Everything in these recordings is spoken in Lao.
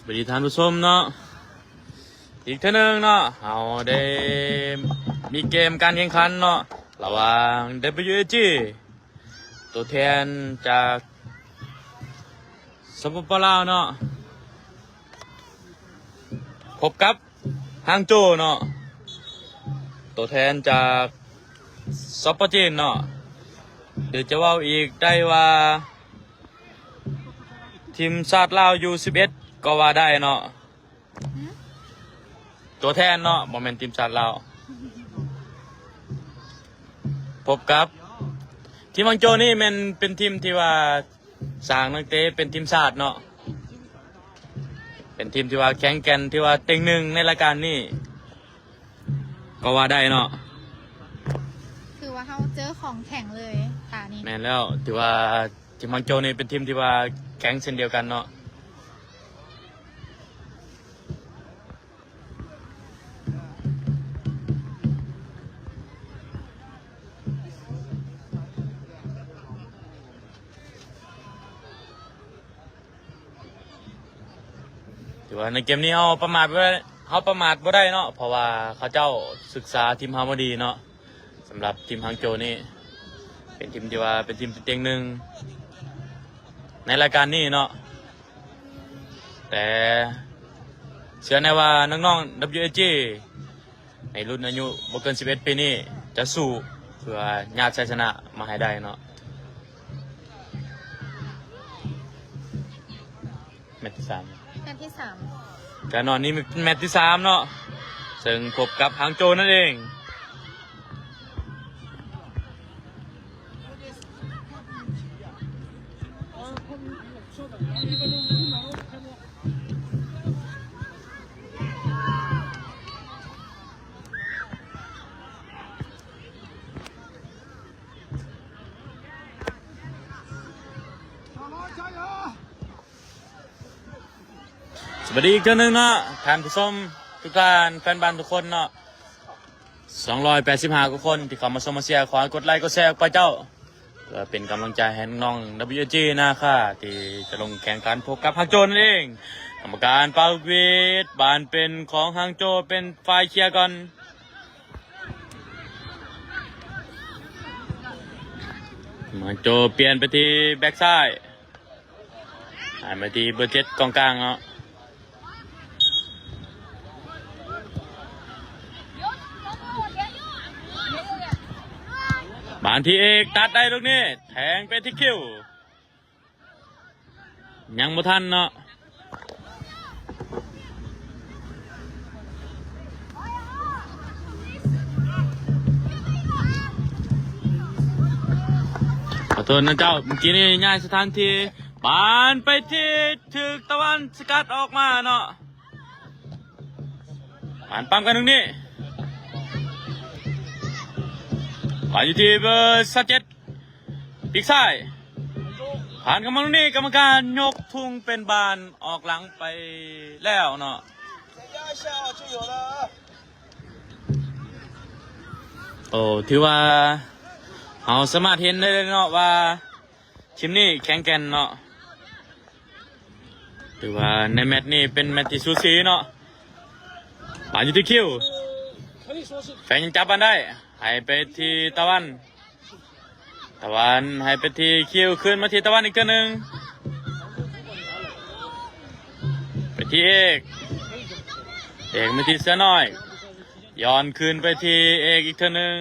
ສະບາຍດີທ່ານຜູ້ຊົມເນາະ ອີກເທື່ອໜຶ່ງເນາະ ເຮົາໄດ້ມີເກມການແຂ່ງຂັນເນາະ ລະຫວ່າງ WAG ຕົວແທນຈາກ ສປປ ລາວເນາະ ພົບກັບ ຮາງໂຈເນາະ ຕົວແທນຈາກ ສປ ຈີນເນາະ ຫຼືຈະເວົ້າອີກໄດ້ວ່າ ທີມຊາດລາວ ຢູສິບເອັດ ກໍວ່າໄດ້ເນາະ ຕົວແທນເນາະ ບໍ່ແມ່ນທີມຊາດລາວ ພົບກັບ ທີມຮາງໂຈນີ້ແມ່ນເປັນທີມທີ່ວ່າ ສ້າງນັກເຕະເປັນທີມຊາດເນາະ ເປັນທີມທີ່ວ່າແຂງແກ່ນ ທີ່ວ່າເຕັງໜຶ່ງໃນລາຍການນີ້ກໍວ່າໄດ້ເນາະ ຖືວ່າເຮົາເຈີຂອງແຂງເລີຍຕານີ້ ແມ່ນແລ້ວ ຖືວ່າທີມຮາງໂຈນີ້ເປັນທີມທີ່ວ່າແຂງເຊັ່ນດຽວກັນເນາະ. ຖືວ່າໃນເກມນີ້ເຮົາປະໝາດບໍ່ໄດ້ ເຮົາປະໝາດບໍ່ໄດ້ເນາະ ເພາະວ່າເຂົາເຈົ້າສຶກສາທີມເຮົາມາດີເນາະ. ສຳລັບທີມຮາງໂຈນີ້ ເປັນທີມທີ່ວ່າເປັນທີມທີ່ເຕັງໜຶ່ງໃນລາຍການນີ້ເນາະ ແຕ່ເຊື່ອແນ່ວ່ານ້ອງໆ WAG ໃນລຸ້ນອາຍຸບໍ່ເກີນສິບເອັດປີນີ້ ຈະສູ້ເພື່ອຍາດໄຊຊະນະມາໃຫ້ໄດ້ເນາະ. ແມັດທີສາມ ແມັດທີສາມ ການນອນນີ້ແມັດທີສາມເນາະ ເຊິ່ງພົບກັບຮາງໂຈນັ້ນເອງ. ສະບາຍດີອີກເທື່ອໜຶ່ງເນາະ ທ່ານຜູ້ຊົມທຸກທ່ານ ແຟນບານທຸກຄົນເນາະ ສອງຮ້ອຍແປດສິບຫ້າກວ່າຄົນທີ່ເຂົ້າມາຊົມມາເຊຍ ຂໍໃຫ້ກົດໄລກົດແຊອອກໄປເຈົ້າ ເພື່ອເປັນກຳລັງໃຈໃຫ້ນ້ອງໆ WAG ນາຄາ ທີ່ຈະລົງແຂ່ງຂັນພົບກັບຮາງໂຈນັ້ນເອງ. ກຳມະການເປົ່າຫວີດ ບານເປັນຂອງຮາງໂຈ ເປັນຝ່າຍເຄຍກ່ອນ. ຮາງໂຈປ່ຽນໄປທີ່ແບັກຊ້າຍ ໃຫ້ມາທີ່ເບີເຈັດກອງກາງເນາະ ບານທີ່ເອກຕັດໄດ້ລູກນີ້ ແທງໄປທີ່ຄິວ ຍັງບໍ່ທັນເນາະ ຂໍໂທດນະເຈົ້າ ເມື່ອກີ້ນີ້ຍ້າຍສະຖານທີ່ ບານໄປທີ່ ຖືກຕາວັນສະກັດອອກມາເນາະ ບານປ້ຳກັນຕົງນີ້ ບານຢູ່ທີ່ເບີຊາວເຈັດ ປີກຊ້າຍ ຜ່ານເຂົ້າມາຕົງນີ້ ກຳມະການຍົກທຸງເປັນບານອອກຫຼັງໄປແລ້ວເນາະ. ໂອ້ ຖືວ່າເຮົາສາມາດເຫັນໄດ້ເລີຍເນາະວ່າ ທີມນີ້ແຂງແກ່ນເນາະ ຖືວ່າໃນແມັດນີ້ເປັນແມັດທີ່ສູສີເນາະ ບານຢູ່ທີ່ຄິວ ແຟງຍັງຈັບບານໄດ້ ໃຫ້ໄປທີ່ຕາວັນ ຕາວັນໃຫ້ໄປທີ່ຄິວ ຄືນມາທີ່ຕາວັນອີກເທື່ອໜຶ່ງ ໄປທີ່ເອກ ເອກມາທີ່ເສືອນ້ອຍ ຍ້ອນຄືນໄປທີ່ເອກອີກເທື່ອໜຶ່ງ.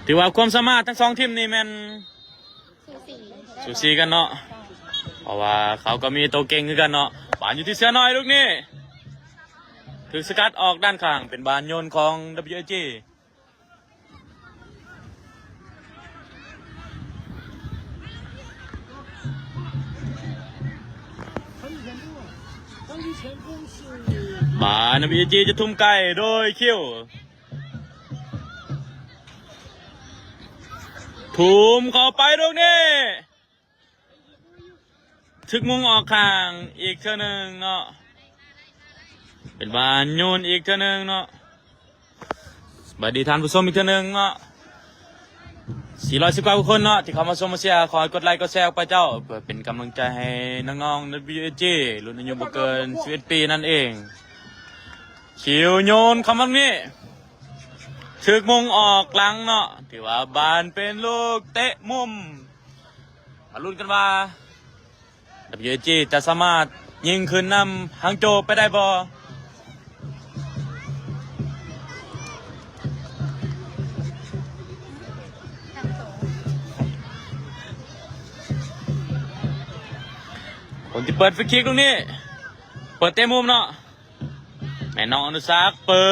ຖືວ່າຄວາມສາມາດທັງສອງທີມນີ້ແມ່ນ ສູສີ ສູສີກັນເນາະ ເພາະວ່າເຂົາກໍມີໂຕເກັ່ງຄືກັນເນາະ ບານຢູ່ທີ່ເສືອນ້ອຍລູກນີ້ ຖືກສະກັດອອກດ້ານຂ້າງ ເປັນບານໂຍນຂອງ WAG. ບານ WAG ຈະທຸ່ມໄກໂດຍຄິວ ທຸ່ມເຂົ້າໄປລູກນີ້ ຖືກມຸງອອກຂ້າງອີກເທື່ອໜຶ່ງເນາະ ເປັນບານໂຍນອີກເທື່ອໜຶ່ງເນາະ. ສະບາຍດີທ່ານຜູ້ຊົມອີກເທື່ອໜຶ່ງເນາະ ສີ່ຮ້ອຍສິບເກົ້າຄົນເນາະ ທີ່ເຂົ້າມາຊົມມາເຊຍ, ຂໍໃຫ້ກົດໄລກົດແຊອອກໄປເຈົ້າ ເພື່ອເປັນກຳລັງໃຈໃຫ້ນ້ອງໆ ເອັນບີເອຈີ ລຸ້ນອາຍຸບໍ່ເກີນສິບເອັດປີນັ້ນເອງ. ຄິວໂຍນເຂົ້າມານີ້ ຖືກມຸງອອກຫຼັງເນາະ, ຖືວ່າບານເປັນລູກເຕະມຸມ. ມາລຸ້ນກັນວ່າ ດັບເບິນຢູເອຈີ ຈະສາມາດຍິງຂຶ້ນນຳຮັງໂຈໄປໄດ້ບໍ່? ຄົນທີ່ເປີດຟຣີຄິກລູກນີ້ ເປີດເຕະມຸມເນາະ ແມ່ນນ້ອງອະນຸສັກ ເປີ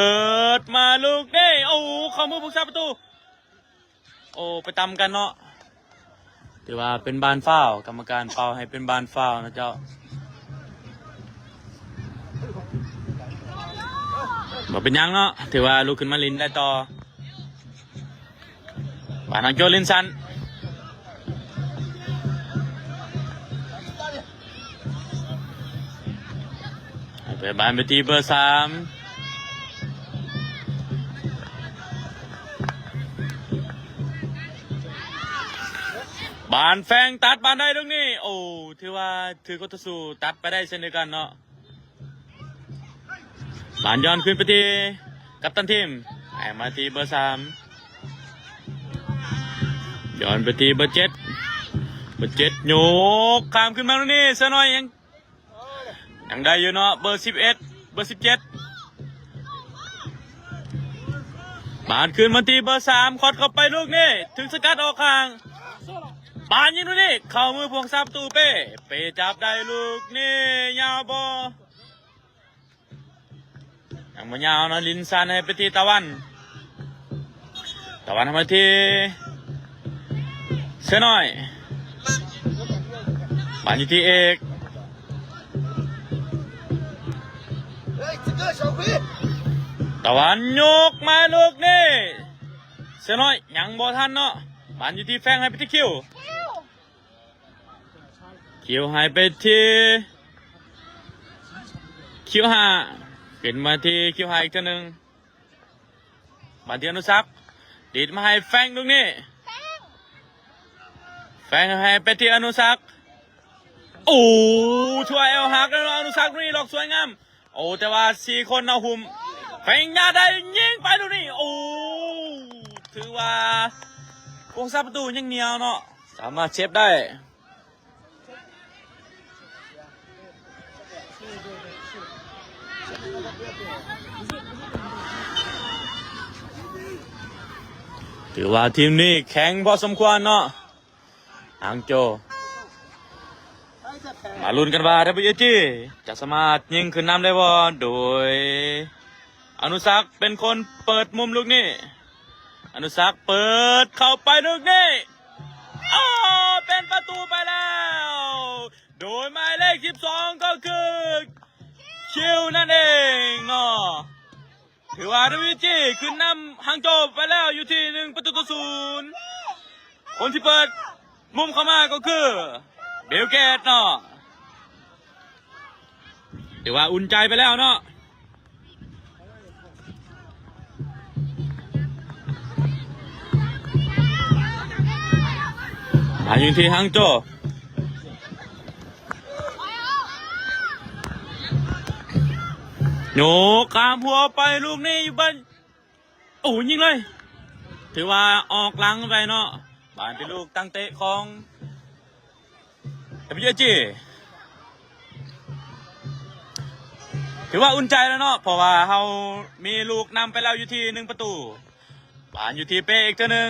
ດມາລູກນີ້ ໂອ້ ເຂົ້າມືຜູ້ຮັກສາປະຕູ. ໂອ້ ໄປຕຳກັນເນາະ, ຖືວ່າເປັນບານຟາວ, ກຳມະການເປົ່າໃຫ້ເປັນບານຟາວນະເຈົ້າ. ບໍ່ເປັນຫຍັງເນາະ, ຖືວ່າລຸກຂຶ້ນມາຫຼິ້ນໄດ້ຕໍ່. ບານທາງໂຈລິນສັນ. ໃຫ້ເປີດບານໄປທີ່ເບີສາມ, ບານແຟງຕັດບານໄດ້ລູກນີ້. ໂອ້ ຖືວ່າຖືກຄູ່ຕໍ່ສູ້ຕັດໄປໄດ້ເຊັ່ນດຽວກັນເນາະ. ບານຍ້ອນຄືນໄປທີ່ກັບຕັນທີມ, ໃຫ້ມາທີ່ເບີສາມ, ຍ້ອນໄປທີ່ເບີເຈັດ, ເບີເຈັດໂຍກຂ້າມຂຶ້ນມານີ້ ເສືອນ້ອຍຍັງ ຍັງໄດ້ຢູ່ເນາະ ເບີສິບເອັດ ເບີສິບເຈັດ. ບານຄືນມາທີ່ເບີສາມ, ຄອດເຂົ້າໄປລູກນີ້ ຖືກສະກັດອອກຂ້າງ, ບານຍິງລູກນີ້ເຂົ້າມືຜູ້ຮັກສາປະຕູເປ້, ເປ້ຈັບໄດ້ລູກນີ້ ຍາວບໍ່? ຍັງບໍ່ຍາວເນາະ, ລິນສັນໃຫ້ໄປທີ່ຕາວັນ, ຕາວັນໃຫ້ມາທີ່ເສືອນ້ອຍ, ບານຢູ່ທີ່ເອກ, ຕາວັນຍົກມາລູກນີ້ ເສືອນ້ອຍຍັງບໍ່ທັນເນາະ, ບານຢູ່ທີ່ແຟງໃຫ້ໄປທີ່ຄິວ. ຄິວໃຫ້ໄປທີ່ຄິວຫ້າ, ຂຶ້ນມາທີ່ຄິວຫ້າອີກເທື່ອໜຶ່ງ, ມາທີ່ອະນຸສັກ, ດີດມາໃຫ້ແຟງລູກນີ້, ແຟງໃຫ້ໄປທີ່ອະນຸສັກ. ໂອ້ ຖືວ່າແອວຫັກແລ້ວເນາະ, ອະນຸສັກນີ້ລັອກສວຍງາມ. ໂອ້ ແຕ່ວ່າສີ່ຄົນເນາະ ຫຸ້ມ ແຟງຍາໄດ້ຍິງໄປລູກນີ້. ໂອ້ ຖືວ່າຜູ້ຮັກສາປະຕູຍັງໜຽວເນາະ, ສາມາດເຊບໄດ້. ຖືວ່າທີມນີ້ແຂງພໍສົມຄວນເນາະ. ອາງໂຈ ມາລຸ້ນກັນວ່າ ດັບເບິນຢູເອຈີ ຈະສາມາດຍິງຂຶ້ນນຳໄດ້ບໍ່ ໂດຍອະນຸສັກເປັນຄົນເປີດມຸມລູກນີ້, ອະນຸສັກເປີດເຂົ້າໄປລູກນີ້ ໂອ້ ເປັນປະຕູໄປແລ້ວ ໂດຍໝາຍເລກສິບສອງ ກໍຄື ຄິວ ນັ້ນເອງເນາະ. ຖືວ່າ ດັບເບິນຢູເອຈີ ຂຶ້ນນຳຮັງໂຈໄປແລ້ວຢູ່ທີ່ໜຶ່ງປະຕູຕໍ່ສູນ. ຄົນທີ່ເປີດມຸມເຂົ້າມາກໍຄື ບິວເກດເນາະ. ຖືວ່າອຸ່ນໃຈໄປແລ້ວເນາະ. ມາຍິງທີ່ຮັງໂຈ. ໂຍກຂ້າມຫົວໄປລູກນີ້ຢູ່ບ້ານ ໂອ້ ຍິງເລີຍ. ຖືວ່າອອກຫຼັງໄປເນາະ. ບານເປັນລູກຕັ້ງເຕະຂອງ ດັບເບິນຢູເອຈີ ຖືວ່າອຸ່ນໃຈແລ້ວເນາະ ເພາະວ່າເຮົາມີລູກນຳໄປແລ້ວຢູ່ທີ່ໜຶ່ງປະຕູ. ບານຢູ່ທີ່ເປ້ອີກເທື່ອໜຶ່ງ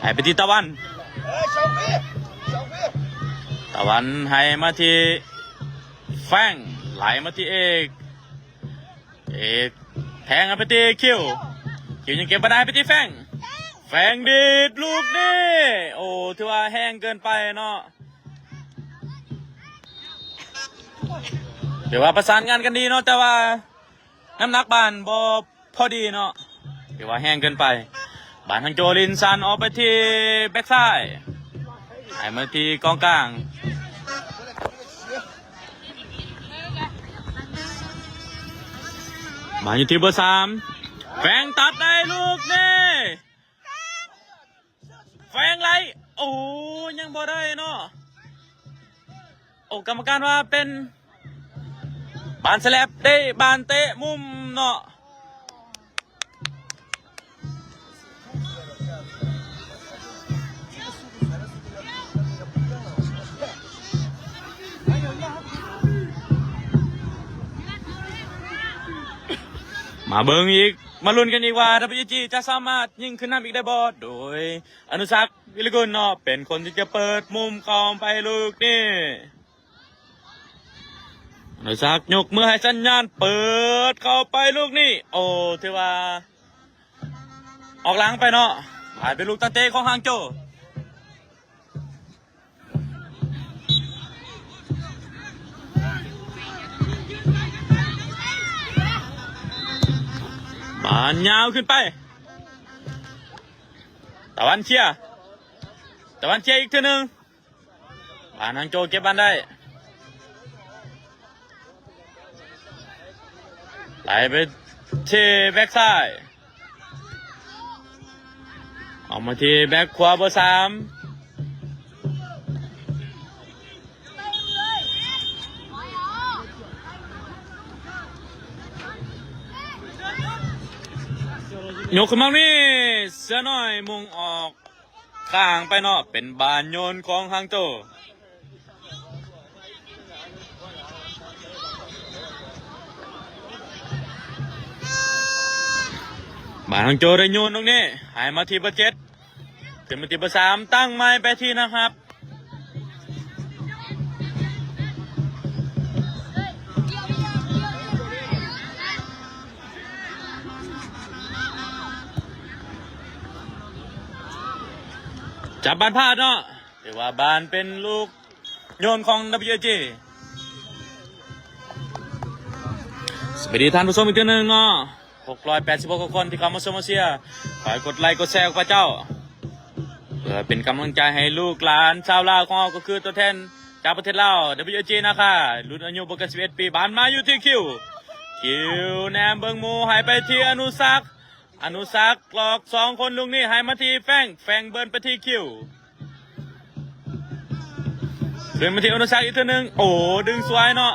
ໃຫ້ໄປທີ່ຕາວັນ, ຕາວັນໃຫ້ມາທີ່ແຟງ, ໄຫຼມາທີ່ເອກ, ເອກແທງໃຫ້ໄປທີ່ຄິວ, ຄິວຍັງເກັບບໍ່ໄດ້ ໄປທີ່ແຟງ, ແຟງດີດລູກນີ້ ໂອ້ ຖືວ່າແຮງເກີນໄປເນາະ. ຖືວ່າປະສານງານກັນດີເນາະ ແຕ່ວ່າ ນ້ຳໜັກບານບໍ່ພໍດີເນາະ ຖືວ່າແຮງເກີນໄປ. ບານທາງໂຈລິນສັນອອກໄປທີ່ແບັກຊ້າຍ ໃຫ້ມາທີ່ກອງກາງ, ມາຢູ່ທີ່ເບີສາມ ແຟງຕັດໄດ້ລູກນີ້ ປງໄຫຼ ໂອ້ ຍັງບໍ່ໄດ້ເນາະ. ໂອ້ ກຳມະການວ່າເປັນບານສະແລັບເດ້ ບານເຕະມຸມເນາະ. ມາເບິ່ງອີກ ມາລຸ້ນກັນອີກວ່າ WG ຈະສາມາດຍິງຂຶ້ນນຳອີກໄດ້ບໍ່ ໂດຍ ອະນຸສັກ ວິລະກຸນເນາະ ເປັນຄົນທີ່ຈະເປີດມຸມເຂົ້າໄປລູກນີ້. ອະນຸສັກຍົກມືໃຫ້ສັນຍານ ເປີດເຂົ້າໄປລູກນີ້ ໂອ້ ຖືວ່າອອກຫຼັງໄປເນາະ. ກາຍເປັນລູກຕັ້ງເຕະຂອງຫາງໂຈ. ບານຍາວຂຶ້ນໄປ ຕາວັນເຄຍ ຕາວັນເຄຍອີກເທື່ອໜຶ່ງ. ບານຫາງໂຈເກັບບານໄດ້ ໄຫຼໄປທີ່ແບັກຊ້າຍ ອອກມາທີ່ແບັກຂວາເບີສາມ ຍົກຂຶ້ນມານີ້ ເສືອນ້ອຍມຸງອອກຂ້າງໄປເນາະ ເປັນບານໂຍນຂອງຫາງໂຈ. ບານຂອງໂຈໄດ້ໂຍນຕົງນີ້ ໃຫ້ມາທີ່ເບີເຈັດ ຂຶ້ນມາທີ່ເບີສາມ ຕັ້ງໃໝ່ໄປທີ່ນັກຮັບ ຈັບບານພາດເນາະ. ຖືວ່າບານເປັນລູກໂຍນຂອງ WG. ສະບາຍດີທ່ານຜູ້ຊົມອີກເທື່ອໜຶ່ງເນາະ ຫົກຮ້ອຍແປດສິບຫົກຄົນທີ່ເຂົ້າມາຊົມມາເຊຍ. ຝາກກົດໄລກົດແຊອອກໄປເຈົ້າ ເພື່ອເປັນກຳລັງໃຈໃຫ້ລູກຫຼານຊາວລາວຂອງເຮົາ ກໍຄືຕົວແທນຈາກປະເທດລາວ WG ນາຄາ ລຸ້ນອາຍຸບໍ່ເກີນສິບເອັດປີ. ບານມາຢູ່ທີ່ຄິວ ຄິວແນມເບິ່ງໝູ່ ໃຫ້ໄປທີ່ອະນຸສັກ ອະນຸສັກຫຼອກສອງຄົນ ລູກນີ້ໃຫ້ມາທີ່ແຟງ ແຟງເບິ່ນໄປທີ່ຄິວ ຂຶ້ນມາທີ່ອະນຸສັກອີກເທື່ອໜຶ່ງ ໂອ້ ດຶງສວຍເນາະ.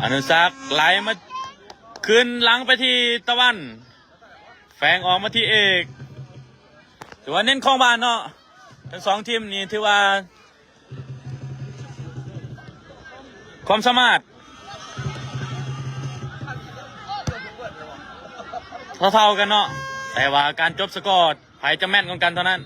ອະນຸສັກໄຫຼມາຄືນຫຼັງໄປທີ່ຕາວັນ ແຟງອອກມາທີ່ເອກ ຖືວ່າເນັ້ນຄອງບານເນາະ. ທັງສອງທີມນີ້ຖືວ່າ ຄວາມສາມາດເທົ່າໆກັນເນາະ ແຕ່ວ່າການຈົບສະກໍ ໃຜຈະແມ່ນກວ່າກັນເທົ່ານັ້ນ.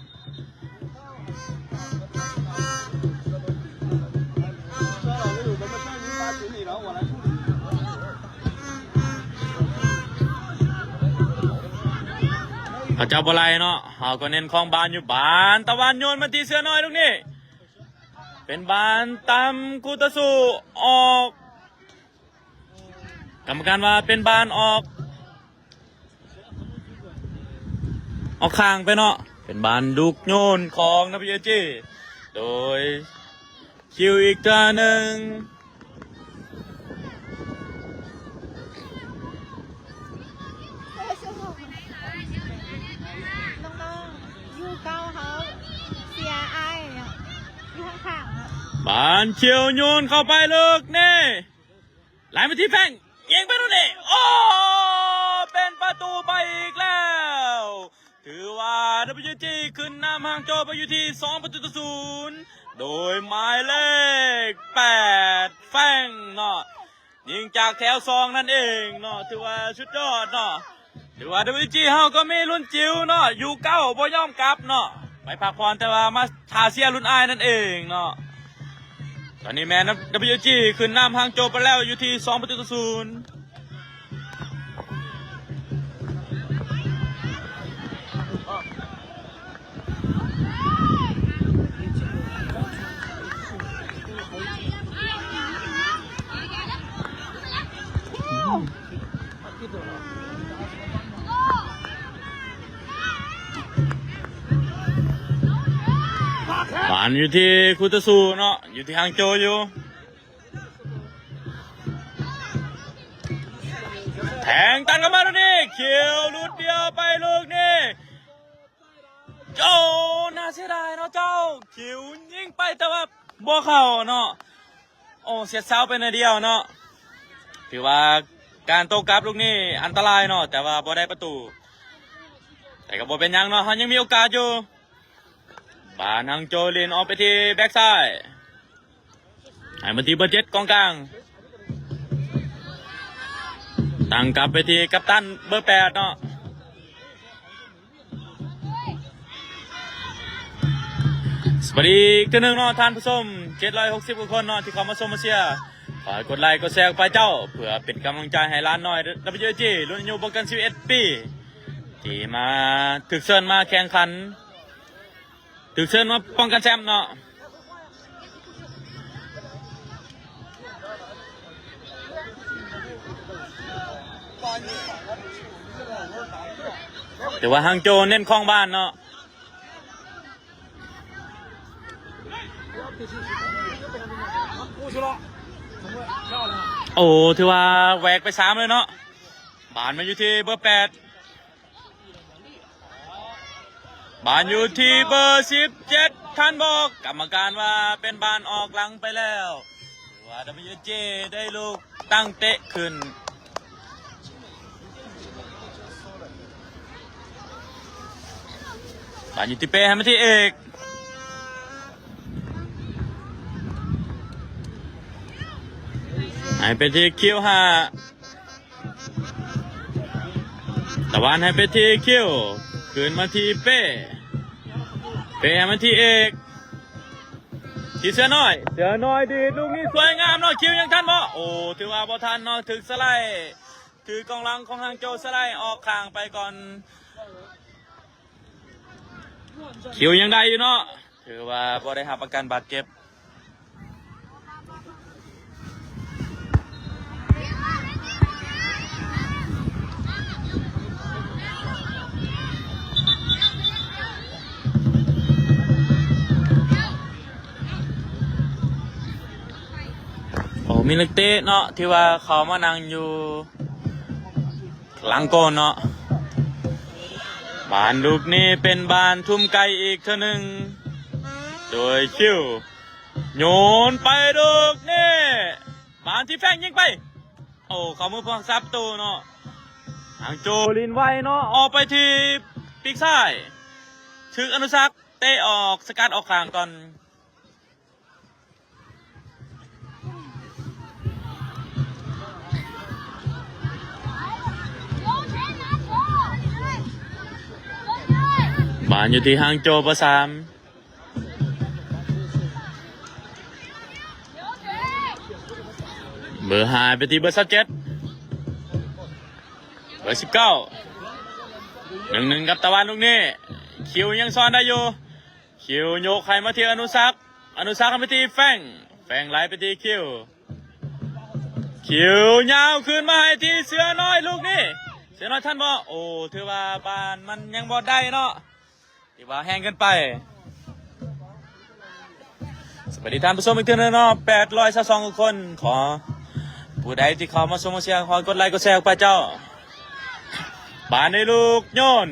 ເຂົາເຈົ້າບໍ່ໄລ່ເນາະ ເຮົາກໍເນັ້ນຄອງບານຢູ່. ບານຕາວັນໂຍນມາທີ່ເສືອນ້ອຍລູກນີ້ ເປັນບານຕຳຄູ່ຕໍ່ສູ້ອອກ ກຳມະການວ່າເປັນບານອອກ ອອກຂ້າງໄປເນາະ. ເປັນບານລູກໂຍນຂອງ WG ໂດຍ ຄິວອີກເທື່ອໜຶ່ງ. ນ້ອງໆ ຢູ່ເກົ່າເຮົາເຊຍອ້າຍຢູ່ຂ້າງໆ ບານຂຽວໂຍນເຂົ້າໄປເລິກນີ້ ໄຫຼມາທີ່ແຟງ ຍິງໄປລູກນີ້ ໂອ້ ເປັນປະຕູໄປອີກແລ້ວ. ຖືວ່າ WG ຂຶ້ນນຳຫາງໂຈໄປຢູ່ທີ່ສອງປະຕູຕໍ່ສູນ ໂດຍໝາຍເລກແປດ ແຟງເນາະ ຍິງຈາກແຖວສອງນັ້ນເອງເນາະ ຖືວ່າສຸດຍອດເນາະ. ຖືວ່າ WG ເຮົາກໍມີລຸ້ນຈິວເນາະ ຢູ່ເກົ້າບໍ່ຍອມກັບເນາະ ໄປພັກຜ່ອນ ແຕ່ວ່າມາຖ້າເຊຍລຸ້ນອ້າຍນັ້ນເອງເນາະ. ຕອນນີ້ແມ່ນ WG ຂຶ້ນນຳຫາງໂຈໄປແລ້ວຢູ່ທີ່ສອງປະຕູຕໍ່ສູນ. ບານຢູ່ທີ່ຄູ່ຕໍ່ສູ້ເນາະ ຢູ່ທີ່ຫາງໂຈຢູ່ ແທງຕັດເຂົ້າມາລູກນີ້ ຂຽວຫຼຸດດຽວໄປລູກນີ້. ໂອ້ ໜ້າເສຍດາຍເນາະເຈົ້າ ຄິວຍິງໄປແຕ່ວ່າບໍ່ເຂົ້າເນາະ. ໂອ້ ເສຍດສາວໄປໜ້ອຍດຽວເນາະ. ຖືວ່າການໂຕ້ກັບລູກນີ້ອັນຕະລາຍເນາະ ແຕ່ວ່າບໍ່ໄດ້ປະຕູ ແຕ່ກໍບໍ່ເປັນຫຍັງເນາະ ເຮົາຍັງມີໂອກາດຢູ່. ບານຮັງໂຈຫຼິ້ນອອກໄປທີ່ແບັກຊ້າຍ ໃຫ້ມາທີ່ເບີເຈັດກອງກາງ ຕັ້ງກັບໄປທີ່ກັບຕັນເບີແປດເນາະ. ສະບາຍດີອີກເທື່ອໜຶ່ງເນາະທ່ານຜູ້ຊົມ ເຈັດຮ້ອຍຫົກສິບກວ່າຄົນເນາະ ທີ່ເຂົ້າມາຊົມມາເຊຍ. ຝາກກົດໄລກົດແຊອອກໄປເຈົ້າ ເພື່ອເປັນກຳລັງໃຈໃຫ້ຫຼານນ້ອຍ ດັບເບິນຢູເອຈີ ລຸ້ນອາຍຸບໍ່ເກີນສິບເອັດປີ ທີ່ມາ ຖືກເຊີນມາແຂ່ງຂັນ ຖືກເຊີນມາປ້ອງກັນແຊ້ມເນາະ. ແຕ່ວ່າຮັງໂຈເນັ້ນຄອງບານເນາະ. ໂອ້ ຖືວ່າແຫວກໄປສາມເລີຍເນາະ. ບານມາຢູ່ທີ່ເບີແປດ ບານຢູ່ທີ່ເບີສິບເຈັດ ທ່ານບອກ ກຳມະການວ່າເປັນບານອອກຫຼັງໄປແລ້ວ. ຖືວ່າ ດັບເບິນຢູເອຈີ ໄດ້ລູກຕັ້ງເຕະຂຶ້ນ. ບານຢູ່ທີ່ເປ້ ໃຫ້ມາທີ່ເອກ ໃຫ້ໄປທີ່ຄິວຫ້າ ຕະວັນໃຫ້ໄປທີ່ຄິວ ຄືນມາທີ່ເປ້ ເປ້ໃຫ້ມາທີ່ເອກ ທີ່ເສືອນ້ອຍ ເສືອນ້ອຍດີດລູກນີ້ສວຍງາມເນາະ. ຄິວຍັງທັນບໍ່? ໂອ້ ຖືວ່າບໍ່ທັນເນາະ ຖືກສະໄລ ຖືກອງຫຼັງຂອງຮັງໂຈສະໄລອອກຂ້າງໄປກ່ອນ. ຄິວຍັງໄດ້ຢູ່ເນາະ ຖືວ່າບໍ່ໄດ້ຮັບອາການບາດເຈັບ. ໂອ້ ມີນັກເຕະເນາະ ທີ່ວ່າເຂົ້າມານັ່ງຢູ່ ຫຼັງໂກນເນາະ. ບານລູກນີ້ເປັນບານທຸ່ມໄກອີກເທື່ອໜຶ່ງ ໂດຍຄິວ ໂຍນໄປລູກນີ້ ບານທີ່ແຟງຍິງໄປ ໂອ້ ເຂົ້າມືຜູ້ຮັກສາປະຕູເນາະ. ທາງໂຈຫຼິ້ນໄວເນາະ ອອກໄປທີ່ປີກຊ້າຍ ຖືກອະນຸສັກເຕະອອກ ສະກັດອອກຂ້າງກ່ອນ. ບານຢູ່ທີ່ຮັງໂຈເບີສາມ ເບີຫ້າໄປທີ່ເບີຊາວເຈັດ ເບີສິບເກົ້າ ໜຶ່ງໜຶ່ງ ກັບຕາວັນລູກນີ້ ຄິວຍັງຊ້ອນໄດ້ຢູ່ ຄິວຍົກໃຫ້ມາທີ່ອະນຸສັກ ອະນຸສັກໃຫ້ມາທີ່ແຟງ ແຟງໄຫຼໄປທີ່ຄິວ ຄິວຍາວຄືນມາໃຫ້ທີ່ເສືອນ້ອຍລູກນີ້ ເສືອນ້ອຍທັນບໍ່? ໂອ້ ຖືວ່າບານມັນຍັງບໍ່ໄດ້ເນາະ ຖືວ່າແຮງເກີນໄປ. ສະບາຍດີທ່ານຜູ້ຊົມອີກເທື່ອໜຶ່ງເນາະ ແປດຮ້ອຍຊາວສອງຄົນ ຂໍ ຜູ້ໃດທີ່ເຂົ້າມາຊົມມາເຊຍ ຂໍກົດໄລກົດແຊອອກໄປເຈົ້າ. ບານໃນລູກໂຍນ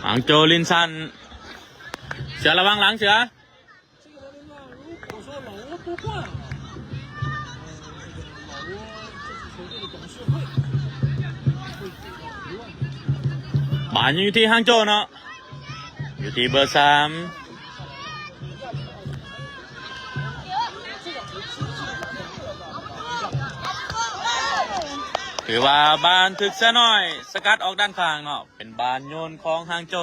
ຫາງໂຈລິນສັນ ເສືອລະວັງຫຼັງເສືອ ບານຍັງຢູ່ທີ່ຫາງໂຈເນາະ ຢູ່ທີ່ເບີສາມ ຖືວ່າບານຖືກເສືອນ້ອຍສະກັດອອກດ້ານຂ້າງເນາະ ເປັນບານໂຍນຂອງຫາງໂຈ.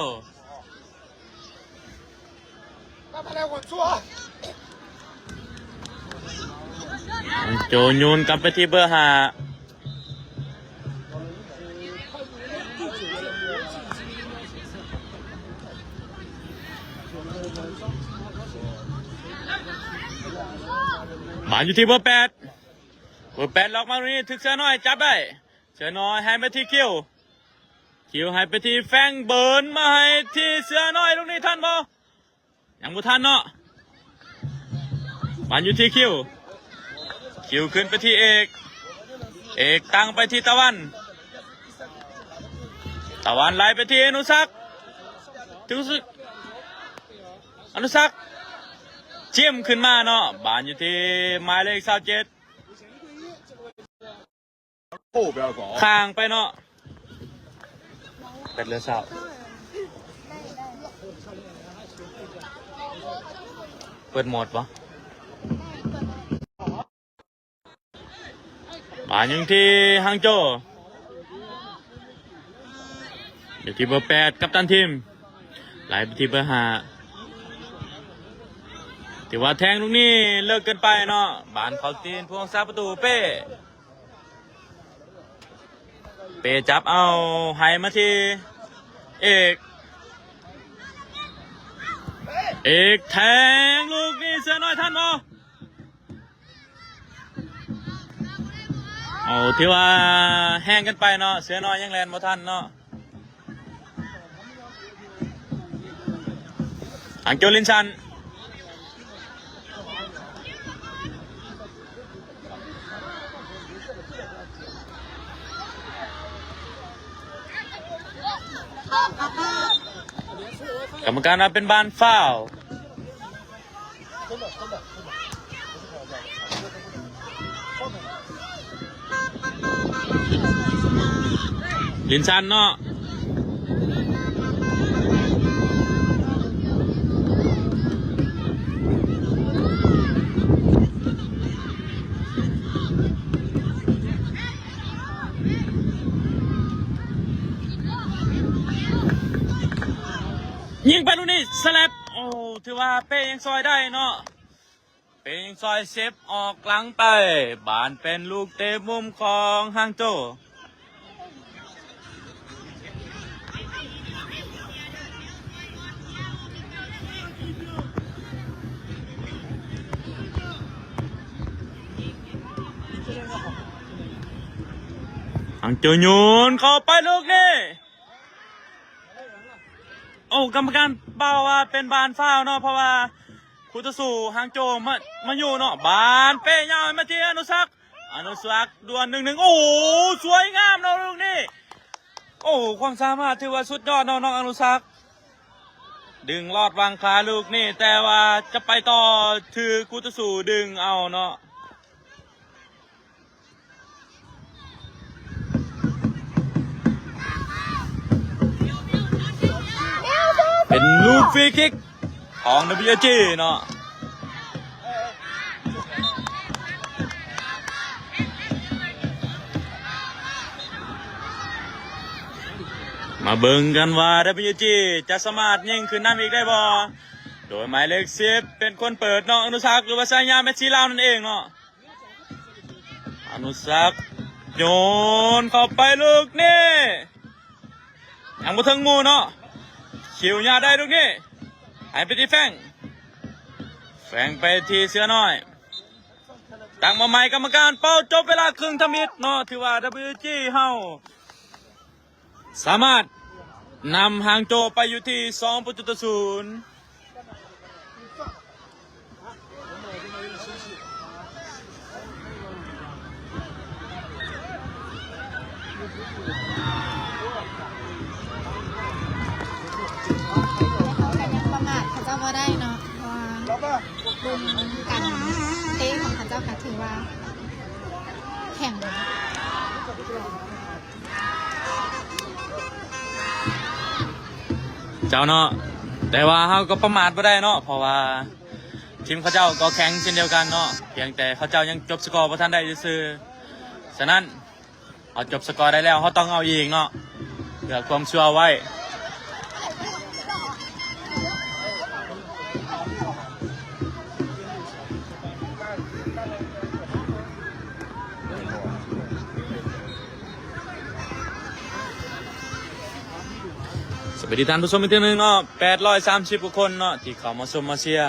ໂຈໂຍນກັບໄປທີ່ເບີຫ້າ ບານຢູ່ທີ່ເບີແປດ ເບີແປດລັອກມາຕຣົງນີ້ ຖືກເສືອນ້ອຍຈັບໄດ້ ເສືອນ້ອຍໃຫ້ໄປທີ່ຄິວ ຄິວໃຫ້ໄປທີ່ແຟງ ເບີນມາໃຫ້ທີ່ເສືອນ້ອຍ ລູກນີ້ທັນບໍ່? ຍັງບໍ່ທັນເນາະ ບານຢູ່ທີ່ຄິວ ຄິວຂຶ້ນໄປທີ່ເອກ ເອກຕັ້ງໄປທີ່ຕາວັນ ຕາວັນໄລ່ໄປທີ່ອະນຸສັກ ອະນຸສັກຈິ້ມຂຶ້ນມາເນາະ ບານຢູ່ທີ່ໝາຍເລກຊາວເຈັດ ຂ້າງໄປເນາະ ແປດເຫຼືອຊາວ ເປີດໂໝດບໍ່? ມາຍັງທີ່ຮັງໂຈ ຢູ່ທີ່ເບີແປດ ກັບຕັນທີມ ໄລ່ໄປທີ່ເບີຫ້າ ຖືວ່າແທງລູກນີ້ເລິກເກີນໄປເນາະ ບານເຂົ້າຕີນຜູ້ຮັກສາປະຕູເປ້ ເປ້ຈັບເອົາ ໃຫ້ມາທີ່ເອກ ເອກແທງລູກນີ້ ເສືອນ້ອຍທັນບໍ່? ໂອ້ ຖືວ່າແຮງເກີນໄປເນາະ ເສືອນ້ອຍຍັງແລ່ນບໍ່ທັນເນາະ ທາງໂຈລິນສັນ ກຳມະການວ່າເປັນບານຟາວ ລິນສັນເນາະ ຍິງໄປລູກນີ້ ສະແລັບ ໂອ້ ຖືວ່າເປ້ຍັງຊ່ອຍໄດ້ເນາະ ເປ້ຍັງຊ່ອຍເຊບອອກຫຼັງໄປ ບານເປັນລູກເຕະມຸມຂອງຮາງໂຈ ຮາງໂຈໂຍນເຂົ້າໄປລູກນີ້ ໂອ້ ກຳມະການເປົ່າວ່າເປັນບານຟາວເນາະ ເພາະວ່າຄູ່ຕໍ່ສູ້ຮາງໂຈມາ ມາຢູ່ເນາະ ບານເປ້ຍາວໃຫ້ມາທີ່ອະນຸສັກ ອະນຸສັກດວນໜຶ່ງໜຶ່ງ ໂອ້ ສວຍງາມເນາະລູກນີ້ ໂອ້ ຄວາມສາມາດຖືວ່າສຸດຍອດເນາະ ນ້ອງອະນຸສັກ ດຶງລອດຫວ່າງຂາລູກນີ້ ແຕ່ວ່າຈະໄປຕໍ່ ຖືກຄູ່ຕໍ່ສູ້ດຶງເອົາເນາະ. ເປັນລູກຟຣີຄິກຂອງ ດັບເບິນຢູ ເອັສ ຈີ ເນາະ. ມາເບິ່ງກັນວ່າ ດັບເບິນຢູ ເອັສ ຈີ ຈະສາມາດຍິງຂຶ້ນນຳອີກໄດ້ບໍ່ ໂດຍໝາຍເລກສິບເປັນຄົນເປີດເນາະ ອະນຸສັກ ຫຼືວ່າສາຍາແມັດຊີລາວນັ້ນເອງເນາະ. ອະນຸສັກໂຍນເຂົ້າໄປລູກນີ້ ຍັງບໍ່ເຖິງໝູ່ເນາະ ຄິວຍາໄດ້ລູກນີ້ ໃຫ້ໄປທີ່ແຟງ ແຟງໄປທີ່ເສືອນ້ອຍ ຕັ້ງມາໃໝ່ ກຳມະການເປົ່າ ຈົບເວລາເຄິ່ງທຳອິດເນາະ ຖືວ່າ ດັບເບິນຢູ ເອັສ ຈີ ເຮົາ ສາມາດນຳຮາງໂຈໄປຢູ່ທີ່ສອງປະຕູຕໍ່ສູນ. ເຮົາກໍຍັງປະໝາດເຂົາເຈົ້າບໍ່ໄດ້ເນາະ ເພາະວ່າເບິ່ງການເຕະຂອງເຂົາເຈົ້າກໍຖືວ່າແຂງ. ເຈົ້າເນາະ ແຕ່ວ່າເຮົາກໍປະໝາດບໍ່ໄດ້ເນາະ ເພາະວ່າທີມເຂົາເຈົ້າກໍແຂງເຊັ່ນດຽວກັນເນາະ ພຽງແຕ່ເຂົາເຈົ້າຍັງຈົບສະກໍບໍ່ທັນໄດ້ຊື່ໆ. ສະນັ້ນ ເຮົາຈົບສະກໍໄດ້ແລ້ວ ເຮົາຕ້ອງເອົາອີກເນາະ ເພື່ອຄວາມຊົວໄວ້. ສະບາຍດີທ່ານຜູ້ຊົມອີກເທື່ອໜຶ່ງເນາະ ແປດຮ້ອຍສາມສິບກວ່າຄົນເນາະ ທີ່ເຂົ້າມາຊົມມາເຊຍ.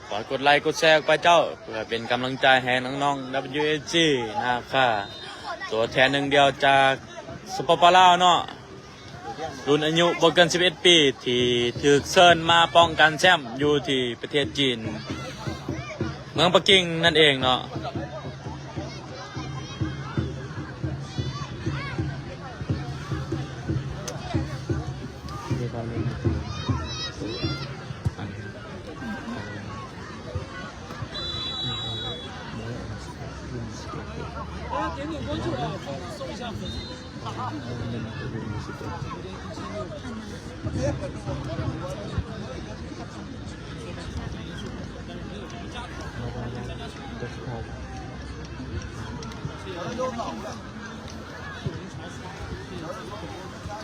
ຝາກກົດໄລກົດແຊອອກໄປເຈົ້າ ເພື່ອເປັນກຳລັງໃຈໃຫ້ນ້ອງໆ ດັບເບິນຢູ ເອັສ ຈີ ນາຄາ ຕົວແທນໜຶ່ງດຽວຈາກ ສປປ ລາວເນາະ. ລຸ້ນອາຍຸບໍ່ເກີນສິບເອັດປີ ທີ່ຖືກເຊີນມາປ້ອງກັນແຊ້ມຢູ່ທີ່ປະເທດຈີນ ເມືອງປັກກິ່ງນັ້ນເອງເນາະ. ເຈ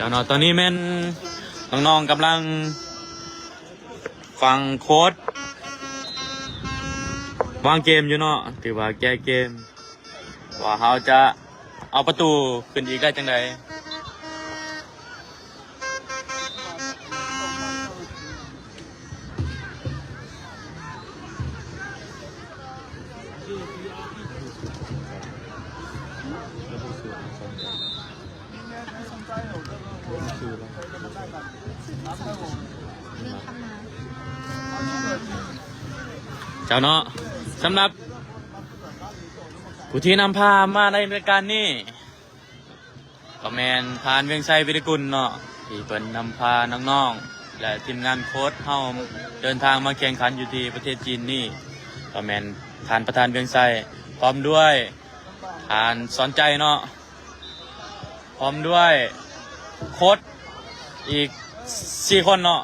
ົ້າເນາະ ຕອນນີ້ແມ່ນນ້ອງໆກຳລັງຟັງໂຄດວາງເກມຢູ່ເນາະ ຖືວ່າແກ້ເກມ ວ່າເຮົາຈະເອົາປະຕູຂຶ້ນອີກໄດ້ຈັ່ງໃດ. ເຈົ້າເນາະ ສຳລັບຜູ້ທີ່ນຳພາມາໃນລາຍການນີ້ ກໍແມ່ນທ່ານ ວຽງໄຊ ວິລິກຸນເນາະ ທີ່ເພິ່ນນຳພານ້ອງໆ ແລະ ທີມງານໂຄດເຮົາເດີນທາງມາແຂ່ງຂັນຢູ່ທີ່ປະເທດຈີນນີ້ ກໍແມ່ນທ່ານປະທານ ວຽງໄຊ ພ້ອມດ້ວຍທ່ານ ສອນໃຈ ເນາະ ພ້ອມດ້ວຍໂຄດອີກສີ່ຄົນເນາະ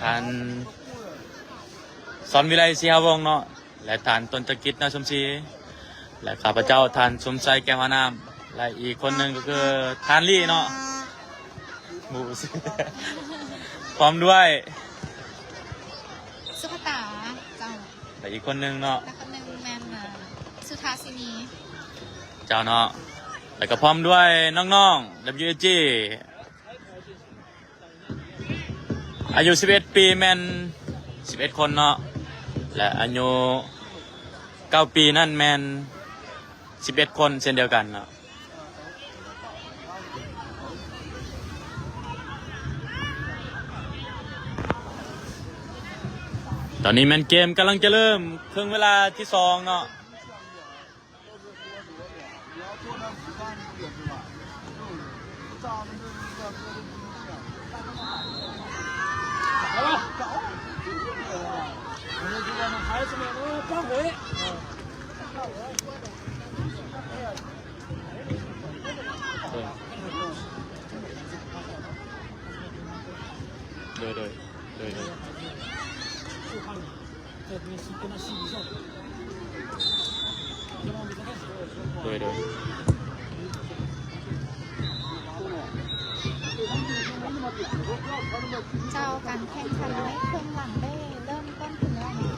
ທ່ານ ສອນວິໄລ ສີຫາວົງ ເນາະ ແລະ ທ່ານ ຕົ້ນຈະກິດ ນາສົມສີ ແລະ ຂ້າພະເຈົ້າ ທ່ານ ສົມໄຊ ແກ້ວຫານາມ ແລະ ອີກຄົນໜຶ່ງກໍຄືທ່ານລີ້ເນາະ ໝູ່ ພ້ອມດ້ວຍ ສຸພະຕາ ເຈົ້າ ແລະ ອີກຄົນໜຶ່ງເນາະ ແລະ ຄົນໜຶ່ງແມ່ນ ເອີ ສຸທາສິນີ ເຈົ້າເນາະ ແລະ ກໍພ້ອມດ້ວຍນ້ອງໆ WSG ອາຍຸສິບເອັດປີແມ່ນສິບເອັດຄົນເນາະ ແລະ ອາຍຸເກົ້າປີນັ້ນແມ່ນສິບເອັດຄົນເຊັ່ນດຽວກັນເນາະ. ຕອນນີ້ແມ່ນເກມກຳລັງຈະເລີ່ມ ເຄິ່ງເວລາທີສອງເນາະ. ໂດຍ ໂດຍ ໂດຍ ໂດຍ ໂດຍ ໂດຍ ໂດຍ ເຈົ້າ ການແຂ່ງຂັນໃນເຄິ່ງຫຼັງໄດ້ເລີ່ມຕົ້ນຂຶ້ນແລ້ວເນາະ.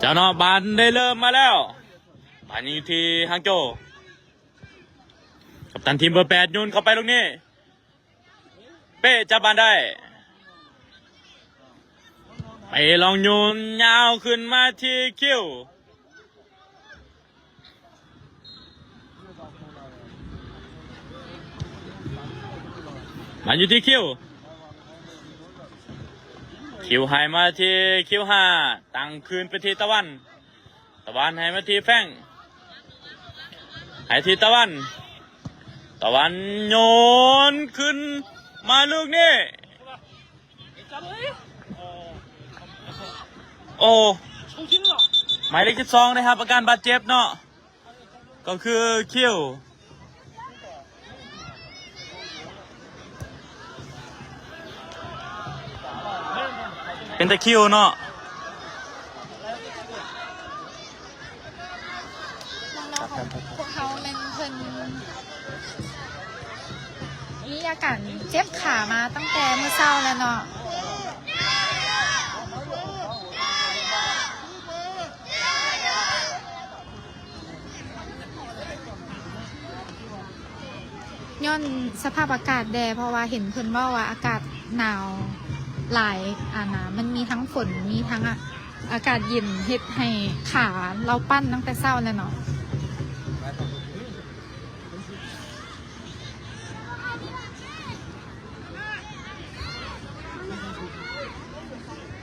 ເຈົ້າເນາະ ບານໄດ້ເລີ່ມມາແລ້ວ ບານຢູ່ທີ່ຮາງໂຈ ກັບຕັນທີມເບີແປດ ໂຍນເຂົ້າໄປລູກນີ້ ເປ້ຈັບບານໄດ້ ໄປລອງໂຍນຍາວຂຶ້ນມາທີ່ຄິວ ມາຢູ່ທີ່ຄິວ ຄິວໃຫ້ມາທີ່ຄິວຫ້າ ຕັ້ງຄືນໄປທີ່ຕາວັນ ຕາວັນໃຫ້ມາທີ່ແຟງ ໃຫ້ທີ່ຕາວັນ ຕາວັນໂຍນຂຶ້ນມາລູກນີ້ ໂອ້ ໝາຍເລກສິບສອງໄດ້ຮັບອາການບາດເຈັບເນາະ ກໍຄືຄິວ ເປັນຕາຄິວເນາະ ນ້ອງໆຂອງພວກເຮົາແມ່ນເພິ່ນມີອາການເຈັບຂາມາຕັ້ງແຕ່ມື້ເຊົ້າແລ້ວເນາະ. ຍ້ອນສະພາບອາກາດແດ່ ເພາະວ່າເຫັນເພິ່ນເວົ້າວ່າອາກາດໜາວຫຼາຍ ອັນນ່າ ມັນມີທັງຝົນ ມີທັງອາ ອາກາດເຢັນ ເຮັດໃຫ້ຂາລາວປັ່ນຕັ້ງແຕ່ເຊົ້າແລ້ວເນາະ.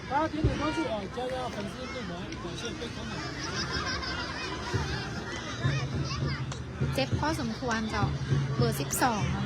大家点点关注啊，加加粉丝入门，感谢非常感谢。ເຈັບພໍສົມຄວນເຈົ້າ ເບີສິບສອງເນາະ.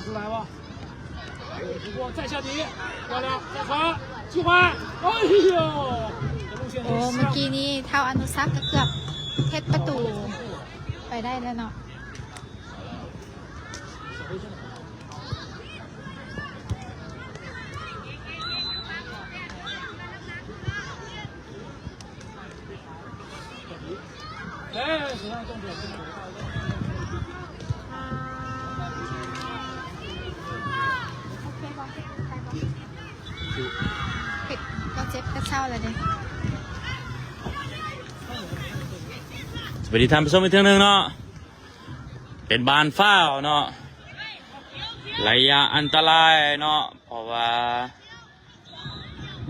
出来吧。 ໂອ້ ເມື່ອກີ້ນີ້ທ້າວອະນຸສັກກໍເກືອບເຮັດປະຕູໄປໄດ້ແລ້ວເນາະ. ເຈັບກໍເຊົາແລ້ວເດ້. ສະບາຍດີທ່ານຜູ້ຊົມອີກເທື່ອໜຶ່ງເນາະ. ເປັນບານຟາວເນາະ ໄລຍະອັນຕະລາຍເນາະ ເພາະວ່າ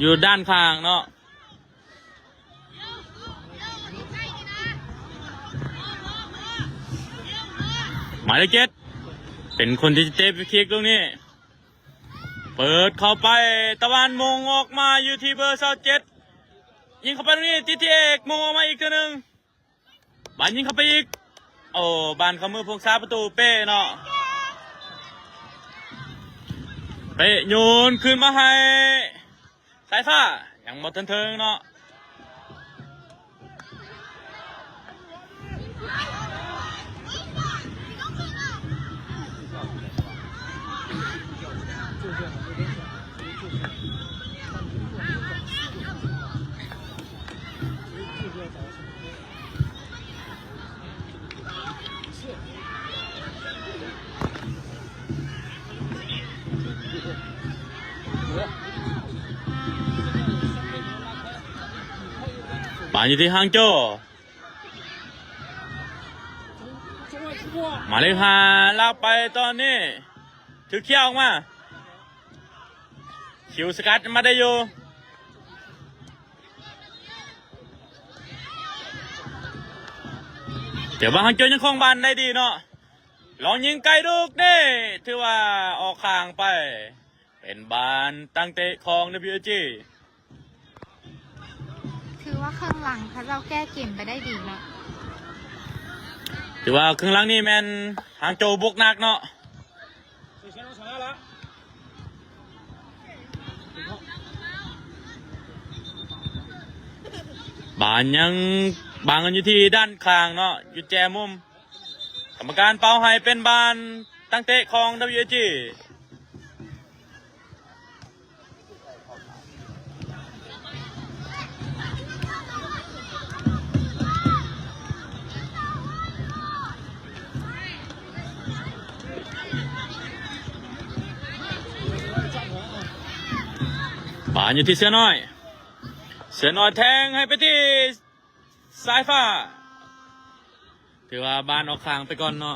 ຢູ່ດ້ານຂ້າງເນາະ. ໝາຍເລກເຈັດ ເປັນຄົນທີ່ເຕະຟຣີຄິກລູກນີ້ ເປີດເຂົ້າໄປ ຕາວັນມົງອອກມາຢູ່ທີ່ເບີຊາວເຈັດ ຍິງເຂົ້າໄປລູກນີ້ ຕິດທີ່ເອກ ມົງອອກມາອີກເທື່ອໜຶ່ງ. ບານຍິງເຂົ້າໄປອີກ ໂອ້ ບານເຂົ້າມືພວກສາປະຕູເປ້ເນາະ ເປ້ໂຍນຄືນມາໃຫ້ສາຍຟ້າ ຍັງບໍ່ທັນເຖິງເນາະ. ບານຢູ່ທີ່ຮ່າງໂຈ ໝາຍເລກຫ້າ ລາກໄປຕອນນີ້ ຖືກເຄຍອອກມາ ຄິວສະກັດມາໄດ້ຢູ່ ແຕ່ວ່າຮັງໂຈຍັງຄົງບານໄດ້ດີເນາະ ລອງຍິງໄກລູກນີ້ ຖືວ່າອອກຂ້າງໄປ ເປັນບານຕັ້ງເຕະຂອງ ດັບເບິນຢູເອຈີ ຖືວ່າເຄິ່ງຫຼັງເຂົາເຈົ້າແກ້ເກມໄປໄດ້ດີເນາະ ຖືວ່າເຄິ່ງຫຼັງນີ້ແມ່ນຮ່າງໂຈບຸກໜັກເນາະ. ບານຍັງບັງກັນຢູ່ທີ່ດ້ານຂ້າງເນາະ ຢູ່ແຈມຸມ ກຳມະການເປົ່າໃຫ້ເປັນບານຕັ້ງເຕະຂອງ ດັບເບິນຢູເອຈີ. ບານຢູ່ທີ່ເສືອນ້ອຍ ເສືອນ້ອຍແທງໃຫ້ໄປທີ່ສາຍຟ້າ ຖືວ່າບານອອກຂ້າງໄປກ່ອນເນາະ.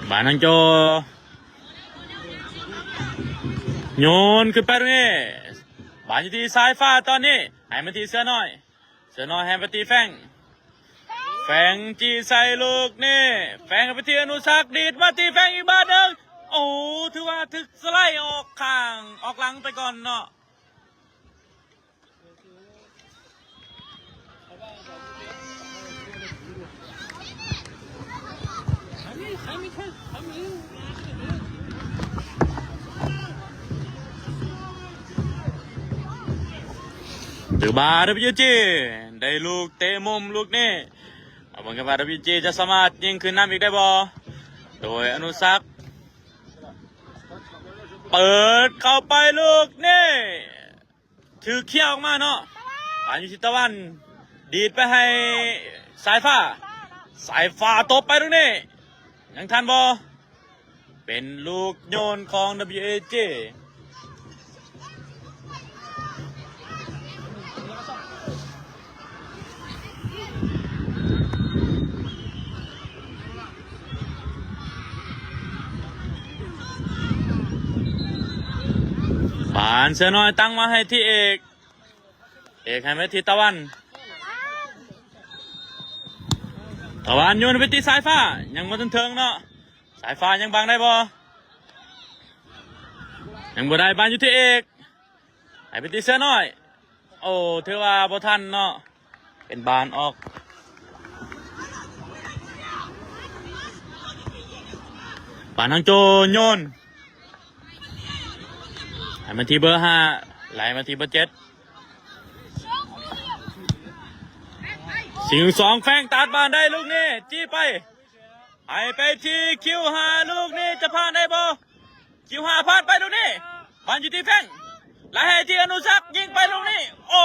ບານທາງໂຈ ໂຍນຂຶ້ນໄປຕາງນີ້ ບານຢູ່ທີ່ສາຍຟ້າຕອນນີ້ ໃຫ້ມາທີ່ເສືອນ້ອຍ ເສືອນ້ອຍໃຫ້ໄປທີ່ແຟງ ແຟງຈີ່ໃສ່ລູກນີ້ ແຟງໃຫ້ໄປທີ່ອະນຸສັກ ດີດມາທີ່ແຟງອີກບາດໜຶ່ງ ໂອ້ ຖືວ່າຖືກສະໄລອອກຂ້າງ ອອກຫຼັງໄປກ່ອນເນາະ. ຖືວ່າ ດັບເບິນຢູເອຈີ ໄດ້ລູກເຕະມຸມລູກນີ້ ມາເບິ່ງກັນວ່າ ດັບເບິນຢູເອຈີ ຈະສາມາດຍິງຂຶ້ນນຳອີກໄດ້ບໍ່? ໂດຍອະນຸສັກ ເປີດເຂົ້າໄປລູກນີ້ ຖືກເຄຍອອກມາເນາະ ບານຢູ່ທີ່ຕາວັນ ດີດໄປໃຫ້ສາຍຟ້າ ສາຍຟ້າຕົບໄປລູກນີ້ ຍັງທັນບໍ່? ເປັນລູກໂຍນຂອງ WAG ບານເສືອນ້ອຍຕັ້ງມາໃຫ້ທີ່ເອກ ເອກໃຫ້ມາທີ່ຕາວັນ ຕາວັນໂຍນໄປທີ່ສາຍຟ້າ ຍັງບໍ່ທັນເຖິງເນາະ ສາຍຟ້າຍັງບັງໄດ້ບໍ່? ຍັງບໍ່ໄດ້ ບານຢູ່ທີ່ເອກ ໃຫ້ໄປທີ່ເສືອນ້ອຍ ໂອ້ ຖືວ່າບໍ່ທັນເນາະ ເປັນບານອອກ ບານທາງໂຈໂຍນ ໃຫ້ມາທີ່ເບີຫ້າ ໄລ່ມາທີ່ເບີເຈັດ ສິງສອງແຟງຕັດບານໄດ້ລູກນີ້ ຈີ້ໄປ ໃຫ້ໄປທີ່ຄິວຫ້າ ລູກນີ້ຈະຜ່ານໄດ້ບໍ່? ຄິວຫ້າ ຜ່ານໄປລູກນີ້ ບານຢູ່ທີ່ແຟງ ແລະໃຫ້ທີ່ອະນຸສັກ ຍິງໄປລູກນີ້ ໂອ້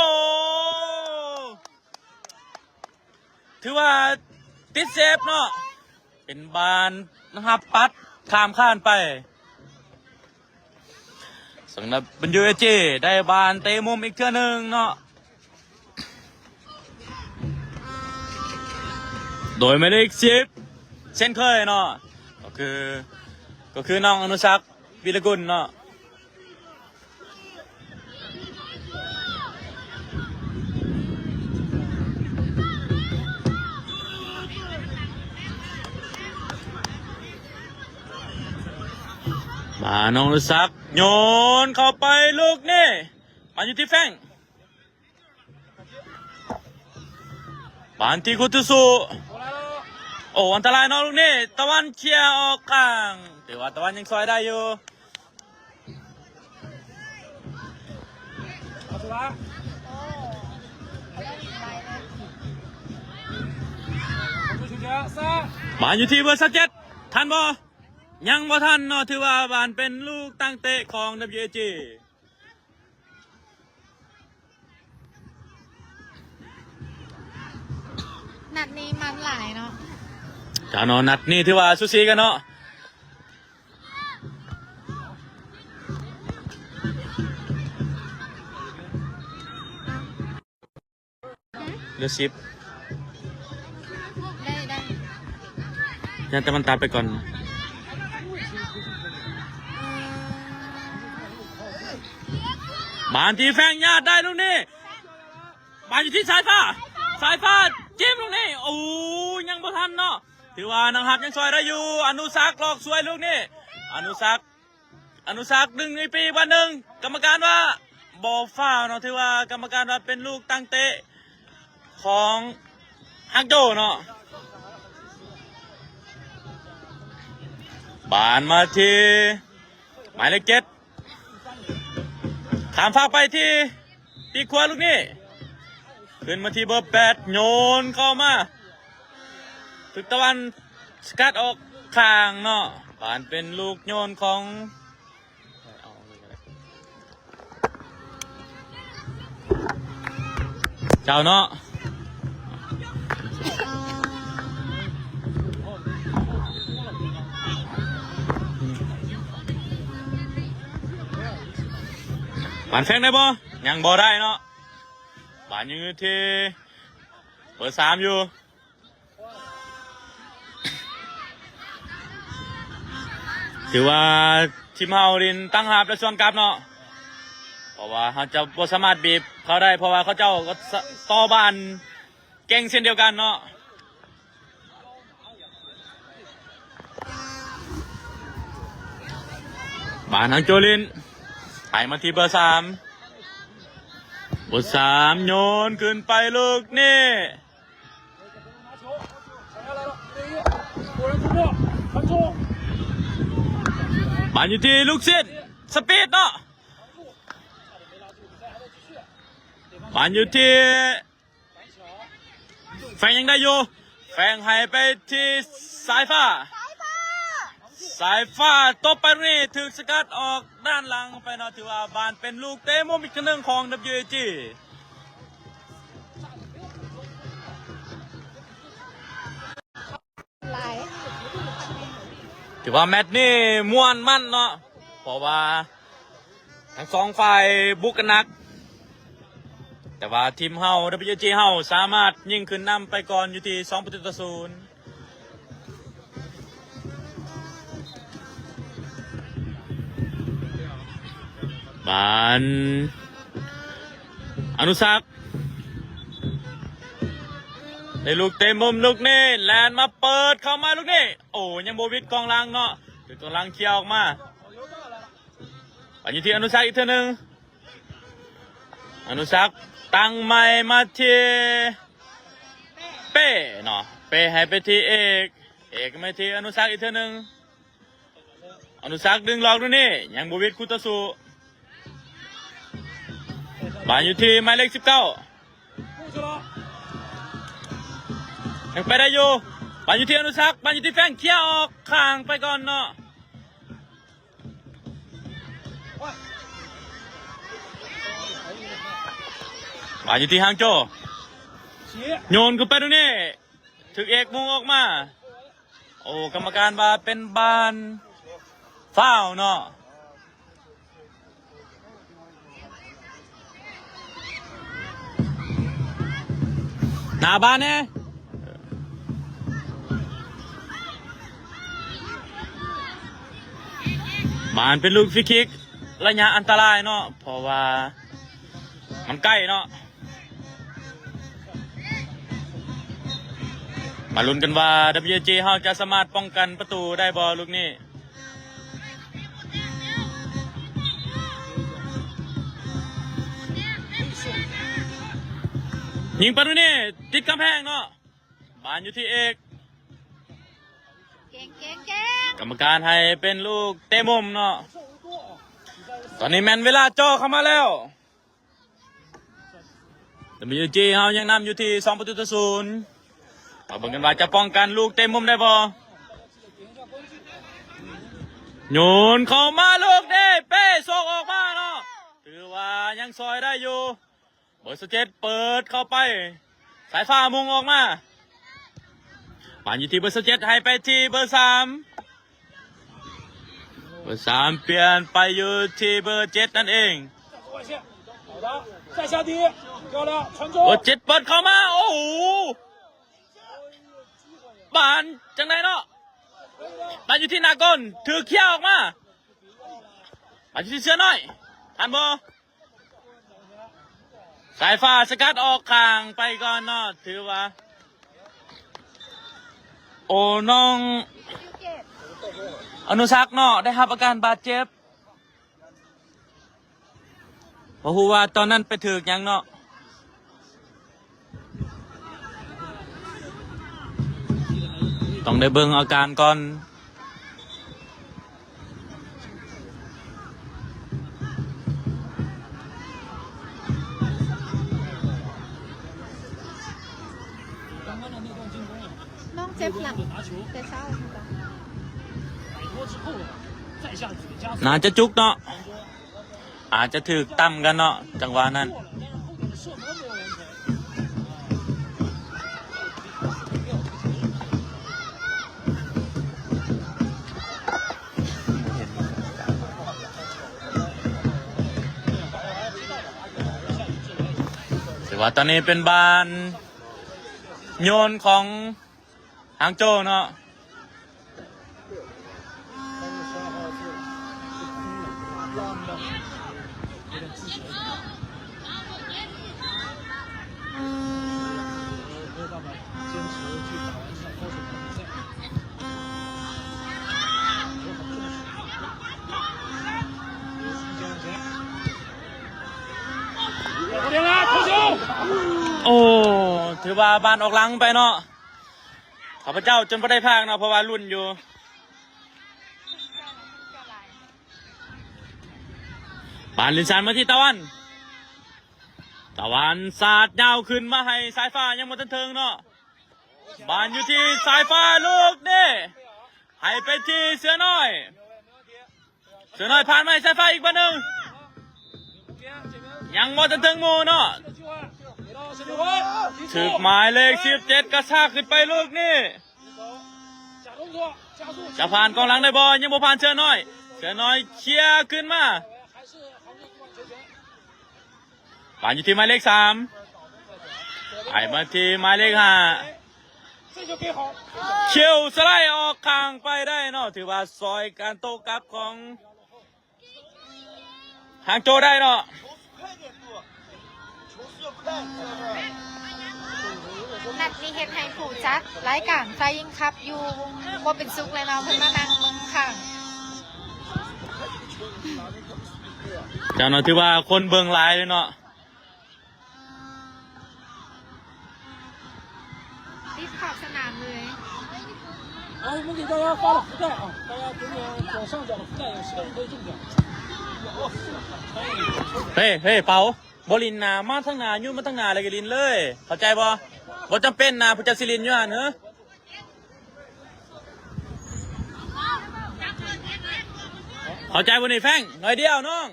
ຖືວ່າຕິດເຊບເນາະ ເປັນບານຮັບປັດຂ້າມຄານໄປ ສຳລັບ WAG ໄດ້ບານເຕະມຸມອີກເທື່ອໜຶ່ງເນາະ ໂດຍໝາຍເລກສິບ ເຊັ່ນເຄີຍເນາະ ກໍຄື ກໍຄືນ້ອງອະນຸສັກ ວິລະກຸນເນາະ ມານ້ອງອະນຸສັກ ໂຍນເຂົ້າໄປລູກນີ້ ມາຢູ່ທີ່ແຟງ ບານທີ່ຄຸດໂຕສຸ ໂອ້ ອັນຕະລາຍເນາະລູກນີ້ ຕາວັນເຄຍອອກຂ້າງ ຖືວ່າຕາວັນຍັງຊ່ອຍໄດ້ຢູ່ ບານຢູ່ທີ່ເບີຊາວເຈັດ ທັນບໍ່? ຍັງບໍ່ທັນເນາະ ຖືວ່າບານເປັນລູກຕັ້ງເຕະຂອງ WAG ນັດນີ້ມັນຫຼາຍເນາະ ຈ້າເນາະ ນັດນີ້ຖືວ່າສູສີກັນເນາະ ເຫຼືອສິບ ໄດ້ ໄດ້ ຢ້ານແຕ່ມັນຕັດໄປກ່ອນ ບານທີ່ແຟງຍາດໄດ້ລູກນີ້ ບານຢູ່ທີ່ສາຍຟ້າ ສາຍຟ້າຈິ້ມລູກນີ້ ໂອ້ ຍັງບໍ່ທັນເນາະ ຖືວ່ານັກຮັບຍັງຊ່ອຍໄດ້ຢູ່ ອະນຸສັກຫຼອກຊ່ວຍລູກນີ້ ອະນຸສັກ ອະນຸສັກດຶງໃນປີກບານໜຶ່ງ ກຳມະການວ່າບໍ່ຟາວເນາະ ຖືວ່າກຳມະການວ່າເປັນລູກຕັ້ງເຕະຂອງຮັກໂຈເນາະ ບານມາທີ່ໝາຍເລກເຈັດ ຂ້າມຟາກໄປທີ່ປີກຂວາລູກນີ້ ຂຶ້ນມາທີ່ເບີແປດ ໂຍນເຂົ້າມາ ຖືກຕາວັນສະກັດອອກຂ້າງເນາະ ບານເປັນລູກໂຍນຂອງ ເຈົ້າເນາະ ບານແຟງໄດ້ບໍ່? ຍັງບໍ່ໄດ້ເນາະ ບານຍັງຢູ່ທີ່ເບີສາມຢູ່. ຖືວ່າທີມເຮົາຫຼິ້ນຕັ້ງຮັບ ແລະ ສວນກັບເນາະ ເພາະວ່າເຮົາຈະບໍ່ສາມາດບີບເຂົາໄດ້ ເພາະວ່າເຂົາເຈົ້າກໍຕໍ່ບ້ານເກັ່ງເຊັ່ນດຽວກັນເນາະ ບານທາງໂຈລິນ ໃຫ້ມາທີ່ເບີສາມ ເບີສາມໂຍນຂຶ້ນໄປລູກນີ້ ບານຢູ່ທີ່ລູກຊິດ ສະປີດເນາະ ບານຢູ່ທີ່ ແຟງຍັງໄດ້ຢູ່ ແຟງໃຫ້ໄປທີ່ສາຍຟ້າ ສາຍຟ້າຕົບໄປນີ້ ຖືກສະກັດອອກດ້ານຫຼັງໄປເນາະ. ຖືວ່າບານເປັນລູກເຕະມຸມອີກຄັ້ງໜຶ່ງຂອງ WAG. ຫຼາຍ ຖືວ່າແມັດນີ້ມ່ວນມັນເນາະ ເພາະວ່າທັງສອງຝ່າຍບຸກກັນໜັກ, ແຕ່ວ່າທີມເຮົາ WAG ເຮົາສາມາດຍິງຂຶ້ນນຳໄປກ່ອນຢູ່ທີ່ສອງປະຕູຕໍ່ສູນ. ບານ ອະນຸສັກ ໃນລູກເຕະມຸມລູກນີ້ ແລ່ນມາເປີດເຂົ້າມາລູກນີ້ ໂອ້ ຍັງບໍ່ຫວິດກອງຫຼັງເນາະ ຖືກກອງຫຼັງເຄຍອອກມາ. ບານຢູ່ທີ່ອະນຸສັກອີກເທື່ອໜຶ່ງ ອະນຸສັກຕັ້ງໃໝ່ມາທີ່ເປ້ເນາະ ເປ້ໃຫ້ໄປທີ່ເອກ ເອກມາທີ່ອະນຸສັກອີກເທື່ອໜຶ່ງ. ອະນຸສັກດຶງຫຼອກຢູ່ນີ້ ຍັງບໍ່ຫວິດຄູ່ຕໍ່ສູ້. ບານຢູ່ທີ່ໝາຍເລກສິບເກົ້າ ຍັງໄປໄດ້ຢູ່. ບານຢູ່ທີ່ອະນຸສັກ ບານຢູ່ທີ່ແຟງ ເຄຍອອກຂ້າງໄປກ່ອນເນາະ. ບານຢູ່ທີ່ຫາງໂຈ ໂຍນຂຶ້ນໄປຕົງນີ້ ຖືກເອກມຸງອອກມາ. ໂອ້ ກຳມະການວ່າເປັນບານຟາວເນາະ. ໜ້າບານແດ່ ບານເປັນລູກຟຣີຄິກໄລຍະອັນຕະລາຍເນາະ ເພາະວ່າມັນໃກ້ເນາະ. ມາລຸ້ນກັນວ່າ WAG ເຮົາຈະສາມາດປ້ອງກັນປະຕູໄດ້ບໍ່ລູກນີ້. ຍິງປະຕູນີ້ ຕິດກຳແພງເນາະ. ບານຢູ່ທີ່ເອກ ເກັ່ງໆໆ ກຳມະການໃຫ້ເປັນລູກເຕະມຸມເນາະ. ຕອນນີ້ແມ່ນເວລາເຈາະເຂົ້າມາແລ້ວ. WAG ເຮົາຍັງນຳຢູ່ທີ່ສອງປະຕູຕໍ່ສູນ. ມາເບິ່ງກັນວ່າຈະປ້ອງກັນລູກເຕະມຸມໄດ້ບໍ່. ໂຍນເຂົ້າມາລູກນີ້ ເປ້ໂຊກອອກມາເນາະ. ຖືວ່າຍັງຊ່ອຍໄດ້ຢູ່. ເບີຊາວເຈັດເປີດເຂົ້າໄປ. ສາຍຟ້າມຸງອອກມາ. ບານຢູ່ທີ່ເບີຊາວເຈັດ ໃຫ້ໄປທີ່ເບີສາມ. ເບີສາມປ່ຽນໄປຢູ່ທີ່ເບີເຈັດນັ້ນເອງ. ເບີເຈັດເປີດເຂົ້າມາ. ໂອ້ໂຫ ບານຈັ່ງໃດເນາະ. ບານຢູ່ທີ່ໜ້າກົນ ຖືກເຄຍອອກມາ. ບານຢູ່ທີ່ເສືອນ້ອຍ. ທັນບໍ່? ສາຍຟ້າສະກັດອອກຂ້າງໄປກ່ອນເນາະ. ຖືວ່າ ໂອ້ ນ້ອງອະນຸສັກເນາະ ໄດ້ຮັບອາການບາດເຈັບ. ບໍ່ຮູ້ວ່າຕອນນັ້ນໄປຖືກຫຍັງເນາະ. ຕ້ອງໄດ້ເບິ່ງອາການກ່ອນ. ນ້ອງເຈັບຫຼັງແຕ່ເຊົ້າ. ໜ້າຈະຈຸກເນາະ. ອາດຈະຖືກຕຳກັນເນາະ ຈັງຫວະນັ້ນ. ຖືວ່າຕອນນີ້ເປັນບານໂຍນຂອງ ຫາງໂຈເນາະ. ໂອ້ ຖືວ່າບານອອກຫຼັງໄປເນາະ. ຂ້າພະເຈົ້າຈົນບໍ່ໄດ້ພາກເນາະ ເພາະວ່າລຸ້ນຢູ່. ບານຫຼິ້ນສານມາທີ່ຕາວັນ. ຕາວັນສາດຍາວຂຶ້ນມາໃຫ້ສາຍຟ້າ ຍັງບໍ່ທັນເຖິງເນາະ. ບານຢູ່ທີ່ສາຍຟ້າລູກນີ້. ໃຫ້ໄປທີ່ເສືອນ້ອຍ. ເສືອນ້ອຍຜ່ານມາໃຫ້ສາຍຟ້າອີກບາດໜຶ່ງ. ຍັງບໍ່ທັນເຖິງໝູ່ເນາະ. ຖືກໝາຍເລກສິບເຈັດກະຊາກຂຶ້ນໄປລູກນີ້. ຈະຜ່ານກອງຫຼັງໄດ້ບໍ່? ຍັງບໍ່ຜ່ານເສືອນ້ອຍ. ເສືອນ້ອຍເຄຍຂຶ້ນມາ. ບານຢູ່ທີ່ໝາຍເລກສາມ. ໃຫ້ມາທີ່ໝາຍເລກຫ້າ. ຄິວສະໄລອອກຂ້າງໄປໄດ້ເນາະ. ຖືວ່າຊ່ອຍການໂຕ້ກັບຂອງ ຫາງໂຈໄດ້ເນາະ. ນັດນີ້ເຮັດໃຫ້ຜູ້ຈັດລາຍການ Flying Cup ຢູ່ບໍ່ເປັນສຸກເລີຍເນາະ, ເພິ່ນມານັ່ງເບິ່ງຂ້າງ. ເຈົ້າເນາະ ຖືວ່າຄົນເບິ່ງຫຼາຍເລີຍເນາະ. ຕິດຂອບສະໜາມເລີຍ. ເຮີ້ ເຮີ້ ເປົາ ບໍ່ຫຼິ້ນໜ້າ ມາທາງໜ້າ ຍູ້ມາທາງໜ້າແລ້ວກໍຫຼິ້ນເລີຍ ເຂົ້າໃຈບໍ່? ບໍ່ຈຳເປັນນະ ຜູ້ຈັກຊິຫຼິ້ນຢູ່ຫັ້ນ. ເຮີ້ ເຂົ້າໃຈບໍ່ນີ້ແຟງ? ໜ້ອຍດຽວນ້ອງ.